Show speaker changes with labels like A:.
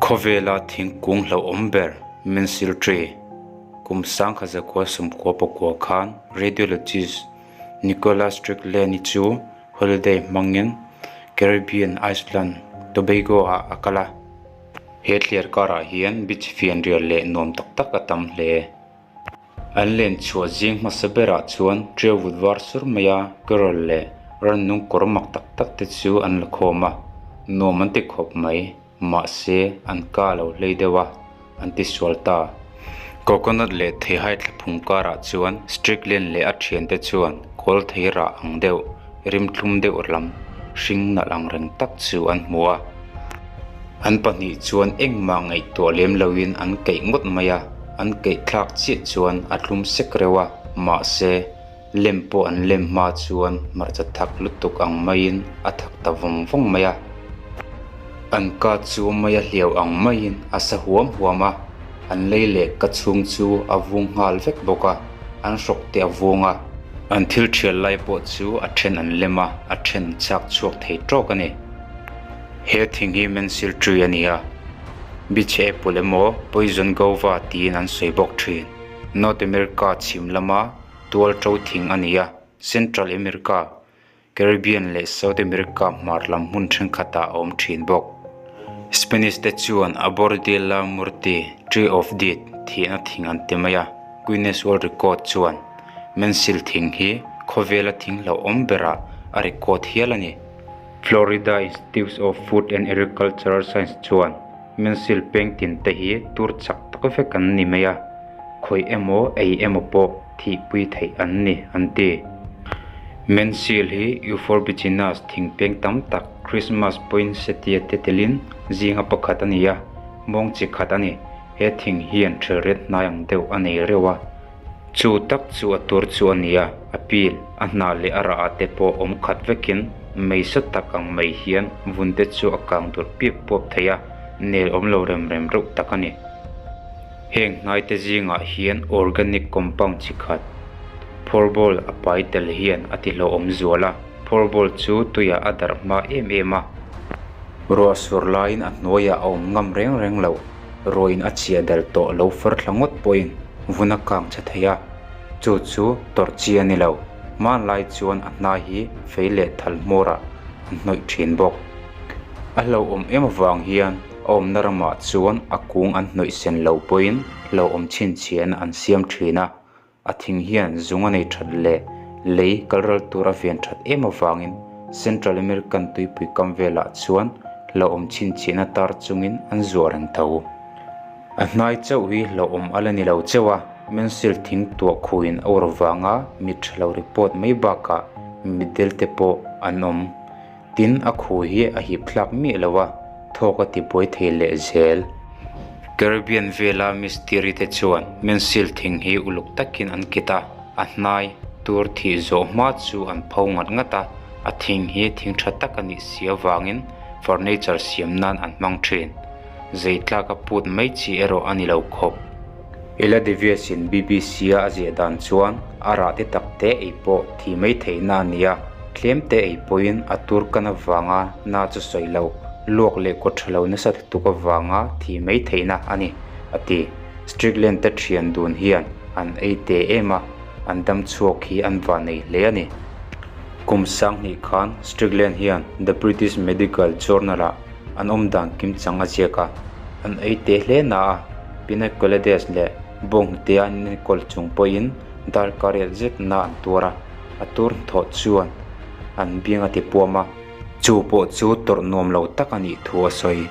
A: Khawvela thingkung hlauhawm ber Mensil Tree kum 1999 khan radiologist Nicholas Strickland-i chu holiday hmangin Caribbean Island Tobago-ah a kal a. He thliar karah hian beach fianrial leh nuam tak tak a tam hle. An len chhuah zing hmasa berah chuan Trewood var sur maia Carol leh rannung kawr mak tak tak te chu an la khawm a, nuam an ti khawp mai, mahse an ka lo hlei deuh a, an ti sual ta. Coconut leh theihai thlaphung karah chuan Strickland leh a thiante chuan kawl thei rah ang deuh, rimthlum deuh lam hring nalh ang reng tak chu an hmu a. An pahnih chuan engmah ngaihtuah lem loin an keih ngawt mai a, an keih thlak chiah chuan a tlum sek reuh a, mahse, lem pawh an lem hma chuan hmarcha thak lutuk ang maiin a thak ta vawng vawng mai a. An ka chu maia hliau ang maiin a sa huam huam a, an lei leh ka chhung chu a vung nghal vek bawk a, an hrawk te a vung a. An thil thial lai pawh chu a then an lem a, a then an chak chhuak thei tawk a ni. He thing hi Mensil tree a ni a, Beach apple emaw Poison guava tiin an sawi bawk thin. North America chhim lama tual to thing a ni a, Central America, Caribbean leh South America hmar lam hmun thenkhatah a awm thin bawk. Spanish te chuan Arbor de la Muerte, Tree of Death, thihna thing an ti mai a, Guinness World Record chuan Mensil thing hi khawvela thing hlauhawm berah a record hial a ni. Florida Institute of Food and Agricultural Science chuan Mensil peng tin te hi tur chak tak vek an ni mai a, khawih emaw ei emaw pawh thihpui theih an ni, an ti. Mensil hi Euphorbia thing peng tam tak Christmas poinsettia te telin zinga pakhat a ni a, mawng chi khat a ni. He thing hian ṭhelret hnai ang deuh a nei reuh a. Chu tak chu a tur chu a ni a, a pil, a hnah leh a rah ah te pawh awm khat vekin mei sa tak ang mai hian vun te chu a kang dur piap puap thei a, nel awm lo rem rem reuh tak a ni. Heng hnai te zingah hian organic compound chi khat, phorbol a pai tel hian a ti hlauhawm zual a, phorbol chu tuiah a darh hma em em a. Ruah sur laiin a hnuaiah a awm ngam reng reng lo. Ruahin a chhia dal tawh lo far thla ngawt pawhin vun a kang chhe thei a, chu chu tawrh chi a ni lo. Hmanlai chuan a hnai hi fei leh thal hmawrah an hnawih thin bawk. A hlauhawm em avang hian a awmna ramah chuan a kung an hnawih sen lo pawhin hlauhawm chhinchhiahna an siam thin a, A thing hian zung a nei that leh lei kalral tur a vian that em avangin Central American tuipui kam velah chuan hlauhawm chhinchhiahna tar chungin an zuah reng tho. A hnai chauh hi hlauhawm a la ni lo chauh a, Mensil thing tuah khuin a ur vanga mit tha lo report mai bakah mitdel te pawh an awm. Tin, a khu hi a hip thlak miah lo a, thawk a ti buai thei leh zel. Caribbean vela mistiri te chuan Mensil thing hi uluk takin an kit a, a hnai tur thih zawh hma chu an pho ngat ngat a, a thing hi thing tha tak a nih si avangin furniture siam nan an hmang thin. Zei tlak a put mai chi erawh a ni lo khawp. Ella Davies-in BBC-a a ziah dan chuan a rah te tak te ei pawh thih mai theihna a ni a, tlem te ei pawhin a tur kan avanga na chu sawi lo, luak leh kaw tha lo nasa lutuk avanga thih mai theihna a ni, a ti. Strickland te thian dun hian an ei te em a, an dam chhuak hi an va nei hle a ni. Kum sanghnih khan Strickland hian The British Medical Journal-ah an awm dan kimchang a ziak a, an ei te hle na a, Pina Colades leh bawnghnute an enkawl chung pawhin darkar riat zet na an tuar a, a tur hnathawh chuan an biang a ti puam a, chu pawh chu tawrh nuam lo tak a nih thu a sawi.